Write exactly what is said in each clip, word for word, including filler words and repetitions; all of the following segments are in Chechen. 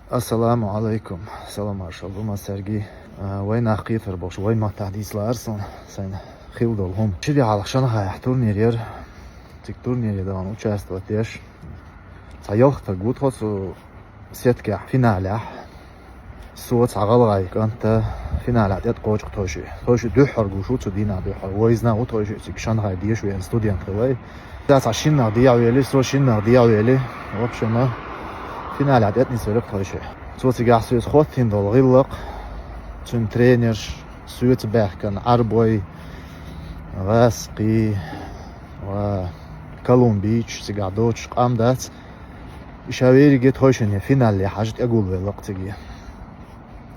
Ассаламу алайкум. Салам маршал ду массаьрга. А, вай нах кхетар бохуш, вай маттахь дийцалара суна сайна хилла долу хӀума. Ши де хьалха Шанхайхь турнир яра. Цига турнире дахана участвовать деш. Цхьа ялх стаг ву тхо цу сеткехь финалехь. Со, цхьа гӀалгӀай кӀант, финалехь тӀе кхочу тхо шиъ. Тхо шиъ дуьххьара гуш ву цу дийнахь дуьххьара. Вайзна ву тхо шиъ, цига Шанхай деша веана студент хилла вай. Цхьа шиннах дехьавели, со шиннах дехьавели. В общем, финалехь тӀе нисвелира тхо шиъ. Цо цигахь соьца хӀоттийна долу гӀиллакх, цуьнан тренерш, соьца баьхкина Ӏарбой, гӀазкхий, ва колумбийчу цигахь доцуш къам дац. И ша верриге тхойшинна финале хьажа тӀегулвелла-кх цига.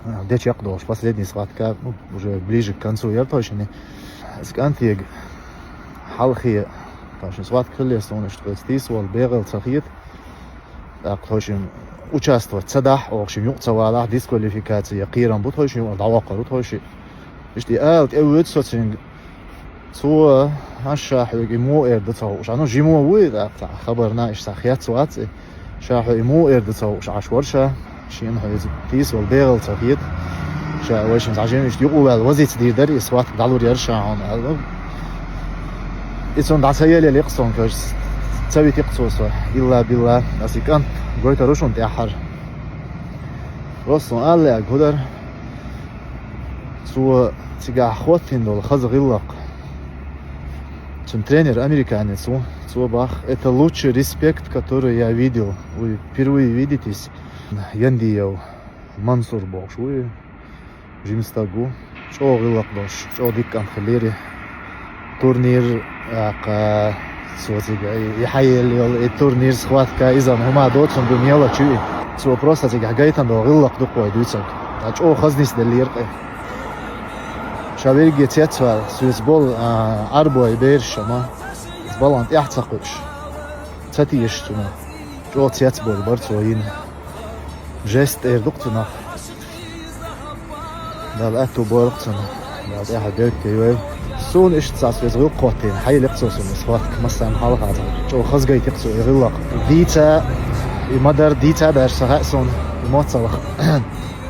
А, де чекхдолуш последний схватка, ну, уже ближе к концу яра тхойшинна. Ас кӀантега хьалхе, тхойшинна схватка хилла, суна иштта кхуьца тийсавала бегӀал ца хета. ТӀаккха тхойшинна участвовать ца дахь, оха шимма юкъа ца валахь, дисквалификация я кхерам бу тхойшинна, юкъара дӀавоккхур ву тхойшиъ. Иштта и ала тӀевоьду со цуьнга. Цо, хӀан, ша хьоьга и муха эр ду ца хууш. Ну, жима вуй, тӀаккха цхьа хабарна иштта хец вац и. Ша хьоьга и муха эр ду ца хууш Ӏаш вара ша. Шена хьо иза тийсавала бегӀал ца хета. Ша вайшинца жима иштта юкъа ваьлла вазица дийр дара, и схватка дӀалур яра ша хьуна аьлла. И цунна дӀа ца елла, лекха сон каш. Ца вити-кх цо со. Илла билла, ас и кӀант гойтар ву шуна тӀаьххьара. Просто сон ала лаьа гудар. Цо цигахь хӀоттийна долу хаза гӀиллакх. Цуьнан тренер американец ву. Цо бах: «Это лучший респект, который я видел. Вы впервые видитесь». Яндиев Мансур бохуш ву и. Жима стаг ву. ЧӀогӀа гӀиллакх долуш, чӀогӀа дика кӀант хиллера. Турнир, аккха, цо цига и, и хьаелла йолу, и турнир, схватка, иза хӀума доцун ду мелочь ю и. Цо просто цигахь гайтина долу гӀиллакх ду-кх вай дуьйцург. Ткъа чӀогӀа хаза нисделлера-кх и. Ша верриге цецваьлла, соьца болу, а, Ӏарбой бераш ма, балан тӀаьхьа ца кхуьуш. Ца тешаш цунах. ЧӀогӀа цецбовла бара цо йина. Жест эр ду-кх цунах. Дала аьтту бойла-кх цунна. Дала тӀаьхьа беркате йойла. Суна иштта цхьа соьца гӀиллакх хӀоттийна, хьаелла-кх цо суна и схватка, массарна хьалха. ЧӀогӀа хаза гайтира цо и гӀиллакх. Дийца, и ма-дарра дийца а даьржа ца хаьа суна, и моццалла,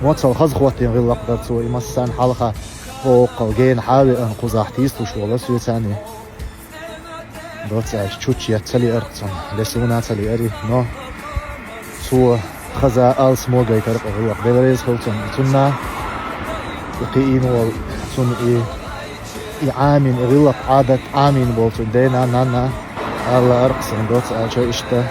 моццалла хаза хӀоттийна гӀиллакх дара цо, и массарна хьалха. Оха гена хьа а веана кхузахь тийсалуш волу соьца цхьаьна. Доцца аьлча, чучча ца лиара-кх цунна, лесуна ца лиара, но цо хаза алсамо гайтира-кх и гӀиллакх, Дела реза хуьлда цунна. Цунна и кхиийна волу, цунна и, и Ӏамийна, и гӀиллакх, Ӏадат Ӏамийна болу цуьнан дена, нанна, ала лаьара-кх суна, доцца аьлча, иштта.